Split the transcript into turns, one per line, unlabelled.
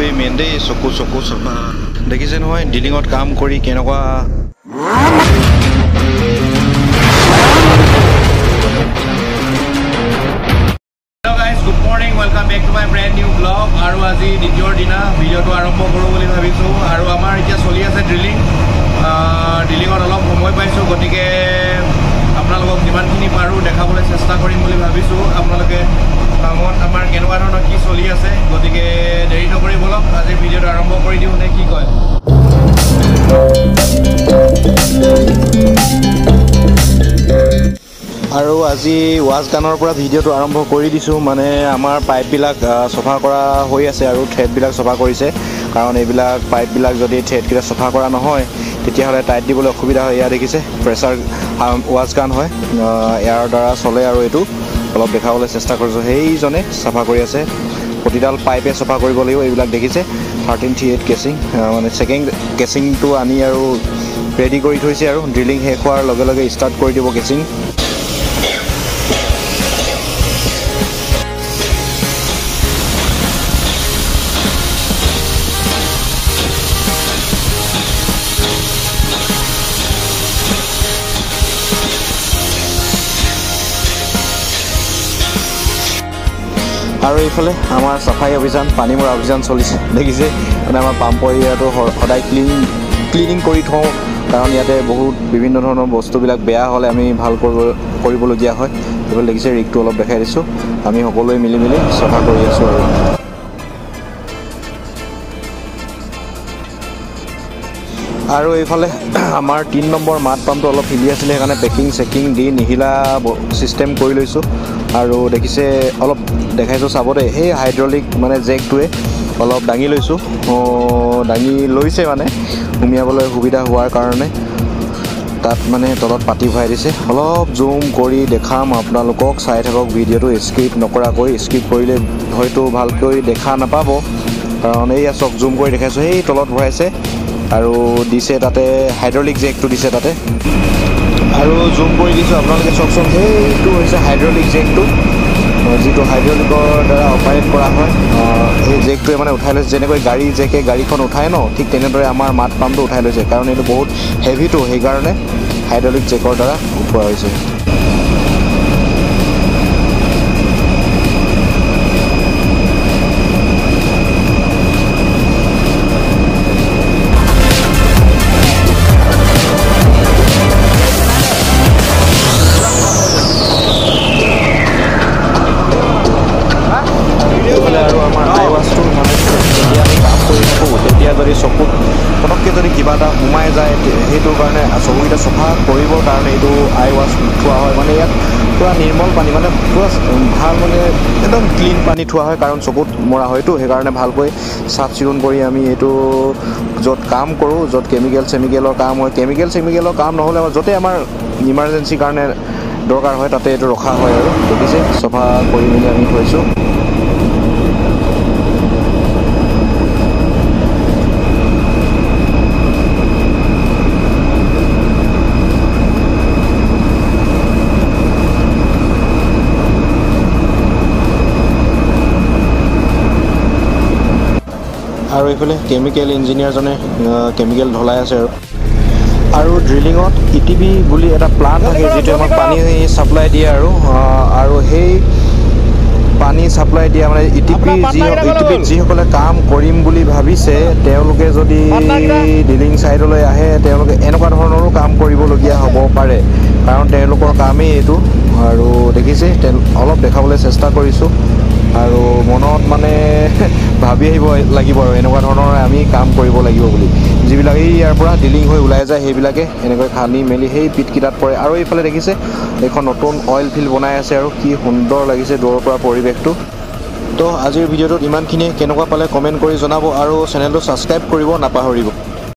এইটোৱেই মেইন দেই, চকু চকু চফা। দেখিছে নহয় ড্ৰিলিঙত কাম কৰি কেনেকুৱা।
Hello guys, good morning, welcome back to my brand new blog. আৰু আজি দ্বিতীয়ৰ দিনা ভিডিঅ'টো আৰম্ভ কৰোঁ বুলি ভাবিছোঁ। আৰু আমাৰ এতিয়া চলি আছে ড্ৰিলিং, ড্ৰিলিঙত অলপ সময় পাইছোঁ, গতিকে আপোনালোকক যিমানখিনি পাৰোঁ দেখাবলৈ চেষ্টা কৰিম বুলি ভাবিছোঁ। আপোনালোকে কামত আমাৰ কেনেকুৱা ধৰণৰ কি চলি আছে, গতিকে দেৰি নকৰি ব'লক আজিৰ ভিডিঅ'টো আৰম্ভ কৰি দিওঁ নে কি কয়।
আৰু আজি ৱাছ গানৰ পৰা ভিডিঅ'টো আৰম্ভ কৰি দিছোঁ। মানে আমাৰ পাইপবিলাক চফা কৰা হৈ আছে আৰু থ্ৰেডবিলাক চফা কৰিছে, কাৰণ এইবিলাক পাইপবিলাক যদি থ্ৰেডকেইটা চফা কৰা নহয় তেতিয়াহ'লে টাইট দিবলৈ অসুবিধা হয়। এয়া দেখিছে প্ৰেছাৰ ৱাছ গান হয়, ইয়াৰ দ্বাৰা চলে। আৰু এইটো অলপ দেখাবলৈ চেষ্টা কৰিছোঁ, সেইজনে চফা কৰি আছে। প্ৰতিডাল পাইপে চফা কৰিব লাগিব। এইবিলাক দেখিছে 1338 কেচিং, মানে ছেকেণ্ড কেচিংটো আনি আৰু ৰেডি কৰি থৈছে। আৰু ড্ৰিলিং শেষ হোৱাৰ লগে লগে ষ্টাৰ্ট কৰি দিব কেচিং। আৰু এইফালে আমাৰ চাফাই অভিযান, পানী মৰা অভিযান চলিছে। দেখিছে মানে আমাৰ পাম্পৰ এৰিয়াটো সদায় ক্লিনিং কৰি থওঁ, কাৰণ ইয়াতে বহুত বিভিন্ন ধৰণৰ বস্তুবিলাক বেয়া হ'লে আমি ভাল কৰিবলগীয়া হয়। এইফালে দেখিছে ৰিগটো অলপ দেখাই দিছোঁ, আমি সকলোৱে মিলি মিলি চফা কৰি আছোঁ। আৰু এইফালে আমাৰ 3 নম্বৰ মাড পাম্পটো অলপ হিলি আছিলে, সেইকাৰণে পেকিং চেকিং দি নিহিলা ছিষ্টেম কৰি লৈছোঁ। আৰু দেখিছে অলপ দেখাইছোঁ চাব দেই, সেই হাইড্ৰলিক মানে জেকটোৱে অলপ দাঙি লৈছোঁ, দাঙি লৈছে মানে সুমিয়াবলৈ সুবিধা হোৱাৰ কাৰণে তাত মানে তলত পাতি ভৰাই দিছে। অলপ জুম কৰি দেখাম আপোনালোকক, চাই থাকক ভিডিঅ'টো স্কিপ নকৰাকৈ। স্কিপ কৰিলে হয়তো ভালকৈ দেখা নাপাব, কাৰণ এইয়া চক জুম কৰি দেখাইছোঁ, সেই তলত ভৰাইছে আৰু দিছে তাতে হাইড্ৰলিক জেকটো দিছে তাতে। আৰু জুম কৰি দিছোঁ আপোনালোকে চাওকচোন, সেইটো হৈছে হাইড্ৰলিক জেকটো, যিটো হাইড্ৰলিকৰ দ্বাৰা অপাৰেট কৰা হয়। সেই জেকটোৱে মানে উঠাই লৈছে, যেনেকৈ গাড়ী জেকে গাড়ীখন উঠাই ন, ঠিক তেনেদৰে আমাৰ মাড পাম্পটো উঠাই লৈছে, কাৰণ এইটো বহুত হেভিটো, সেইকাৰণে হাইড্ৰলিক জেকৰ দ্বাৰা উঠোৱা হৈছে। যদি চকুত পটককৈ যদি কিবা এটা সোমাই যায়, সেইটো কাৰণে চকুকেইটা চফা কৰিবৰ কাৰণে এইটো আই ৱাছ থোৱা হয়। মানে ইয়াত পূৰা নিৰ্মল পানী, মানে পূৰা ভাল, মানে একদম ক্লিন পানী থোৱা হয়, কাৰণ চকুত মৰা হয়তো, সেইকাৰণে ভালকৈ চাফ চিকুণ কৰি আমি এইটো য'ত কাম কৰোঁ, য'ত কেমিকেল চেমিকেলৰ কাম হয়, কেমিকেল চেমিকেলৰ কাম নহ'লে আমাৰ য'তে আমাৰ ইমাৰ্জেঞ্চিৰ কাৰণে দৰকাৰ হয় তাতে এইটো ৰখা হয়। আৰু দেখিছে চফা কৰি মেলি আমি থৈছোঁ। আৰু এইফালে কেমিকেল ইঞ্জিনিয়াৰজনে কেমিকেল ঢলাই আছে। আৰু ড্ৰিলিঙত ETP বুলি এটা প্লান থাকে, যিটো আমাক পানী ছাপ্লাই দিয়ে। আৰু সেই পানী ছাপ্লাই দিয়া মানে ETP ETPত যিসকলে কাম কৰিম বুলি ভাবিছে, তেওঁলোকে যদি ড্ৰিলিং ছাইডলৈ আহে, তেওঁলোকে এনেকুৱা ধৰণৰো কাম কৰিবলগীয়া হ'ব পাৰে, কাৰণ তেওঁলোকৰ কামেই এইটো। আৰু দেখিছে অলপ দেখাবলৈ চেষ্টা কৰিছোঁ, আৰু মনত মানে ভাবি আহিব লাগিব আৰু এনেকুৱা ধৰণৰ আমি কাম কৰিব লাগিব বুলি। যিবিলাক এই ইয়াৰ পৰা ডিলিং হৈ ওলাই যায়, সেইবিলাকে এনেকৈ খান্দি মেলি সেই পিটকেইটাত পৰে। আৰু এইফালে দেখিছে এইখন নতুন অইল ফিল্ড বনাই আছে, আৰু কি সুন্দৰ লাগিছে দূৰৰ পৰা পৰিৱেশটো। তো আজিৰ ভিডিঅ'টোত ইমানখিনিয়ে, কেনেকুৱা পালে কমেণ্ট কৰি জনাব আৰু চেনেলটো ছাবস্ক্ৰাইব কৰিব নাপাহৰিব।